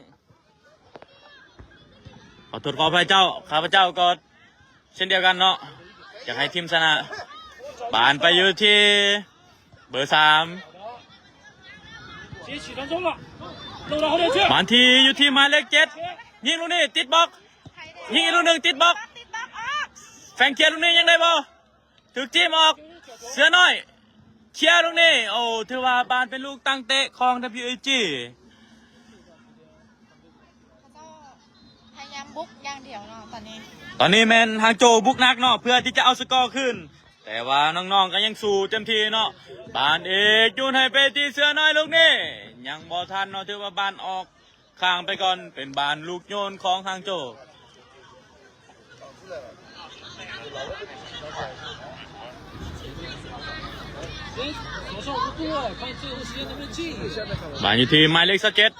ຂໍໂທດຂໍອະໄພເຈົ້າ, ຂ້າພະເຈົ້າກໍເຊັ່ນດຽວກັນເນາະ, ຢາກໃຫ້ທີມຊະນະ. ບານໄປຢູ່ທີ່ເບີສາມ, ບານທີ່ຢູ່ທີ່ໝາຍເລກເຈັດ, ຍິງລູກນີ້ຕິດບລັອກ, ຍິງອີກລູກໜຶ່ງຕິດບລັອກ, ແຟງເຄຍລູກນີ້ຍັງໄດ້ບໍ່? ຖືກຈີ້ມອອກ, ເສືອນ້ອຍເຄຍລູກນີ້. ໂອ້ ຖືວ່າບານເປັນລູກຕັ້ງເຕະຂອງ WAG. ພະເຈົ້າພະຍາຍາມບຸກຢ່າງດຽວເນາະຕອນນີ້. ຕອນນີ້ແມ່ນຫາງໂຈບຸກໜັກເນາະ ເພື່ອທີ່ຈະເອົາສະກໍຄືນ, ແຕ່ວ່ານ້ອງໆກໍຍັງສູ້ເຕັມທີ່ເນາະ. ບານເອກໂຍນໃຫ້ໄປທີ່ເສືອນ້ອຍລູກນີ້, ຍັງບໍ່ທັນເນາະ, ຖືວ່າບານອອກ ຂ້າງໄປກ່ອນ, ເປັນບານລູກໂຍນຂອງຫາງໂຈ. ບານຢູ່ທີ່ໝາຍເລກຊາວເຈັດ,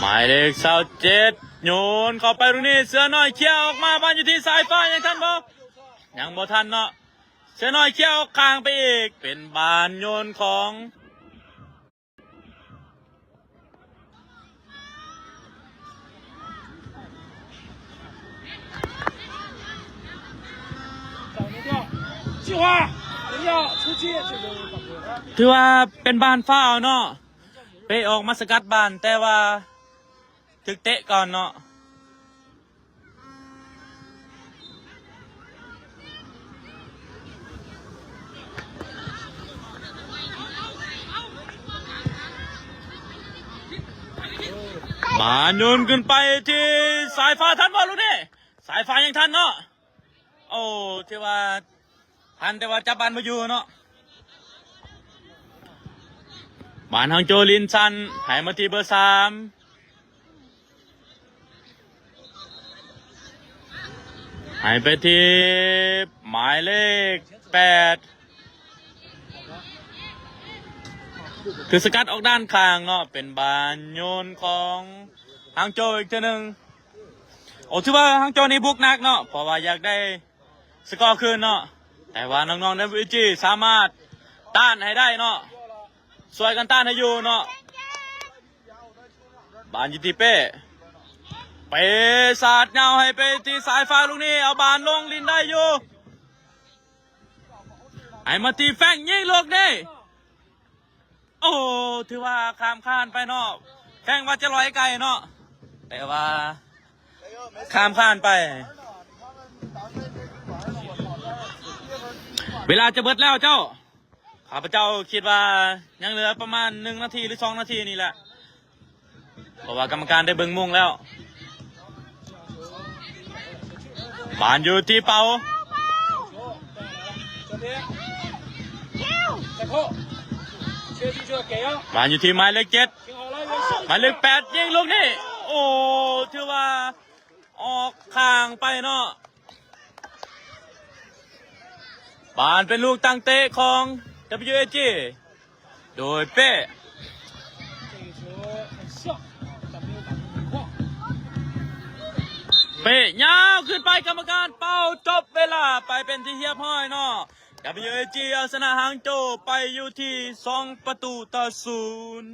ໝາຍເລກຊາວເຈັດ ໂຍນເຂົ້າໄປລູກນີ້, ເສືອນ້ອຍເຄຍອອກມາ, ບານຢູ່ທີ່ສາຍຟ້າ, ຍັງທັນບໍ່? ຍັງບໍ່ທັນເນາະ, ເສືອນ້ອຍເຄຍອອກຂ້າງໄປອີກ, ເປັນບານໂຍນຂອງ ຖືວ່າເປັນບານຟາວເນາະ, ເປອອກມາສະກັດບານ, ແຕ່ວ່າຖືກເຕະກ່ອນເນາະ. ບານໂຍນຂຶ້ນໄປທີ່ສາຍຟ້າ, ທັນບໍ່ລູກນີ້? ສາຍຟ້າຍັງທັນເນາະ. ໂອ້ ຖືວ່າທັນ, ແຕ່ວ່າຈັບບານບໍ່ຢູ່ເນາະ. ບານຂອງໂຈລິນສັນ, ໃຫ້ມາທີ່ເບີສາມ. ໃຫ້ໄປທີ່ໝາຍເລກແປດ, ຖືກສະກັດອອກດ້ານຂ້າງເນາະ, ເປັນບານໂຍນຂອງຫາງໂຈອີກເທື່ອໜຶ່ງ. ໂອ້ ຖືວ່າຫາງໂຈນີ້ບຸກໜັກເນາະ, ເພາະວ່າຢາກໄດ້ ສະກໍຄືນເນາະ, ແຕ່ວ່ານ້ອງໆ WAG ສາມາດຕ້ານໃຫ້ໄດ້ເນາະ, ຊ່ວຍກັນຕ້ານໃຫ້ຢູ່ເນາະ. ບານຢູ່ທີ່ເປ້, ເປ້ສາດຍາວໃຫ້ໄປທີ່ສາຍຟ້າລູກນີ້, ເອົາບານລົງຫຼິ້ນໄດ້ຢູ່, ໃຫ້ມາທີ່ແຟງ, ຍິງລູກນີ້. ໂອ້ ຖືວ່າຂ້າມຄານໄປເນາະ, ແຟງວ່າຈະລອຍໄກເນາະ, ແຕ່ວ່າຂ້າມຄານໄປ. ເວລາຈະເບິດແລ້ວເຈົ້າ, ຂ້າພະເຈົ້າຄິດວ່າຍັງເຫຼືອປະມານໜຶ່ງນາທີ ຫຼື ສອງນາທີນີ້ແຫຼະ. ເພາະວ່າກຳມະການໄດ້ເບິ່ງໂມງແລ້ວ. ບານຢູ່ທີ່ເປົາ, ບານຢູ່ທີ່ໝາຍເລກເຈັດ, ໝາຍເລກແປດ ຍິງລູກນີ້. ໂອ້ ຖືວ່າອອກຂ້າງໄປເນາະ. ບານເປັນລູກຕັ້ງເຕະຂອງ WAG ໂດຍເປ້, ເປ້ຍາວຂຶ້ນໄປ, ກຳມະການເປົ່າຈົບເວລາໄປເປັນທີ່ຮຽບຮ້ອຍເນາະ. WAG ເອົາຊະນະຫາງໂຈໄປຢູ່ທີ່ສອງປະຕູຕໍ່ສູນ.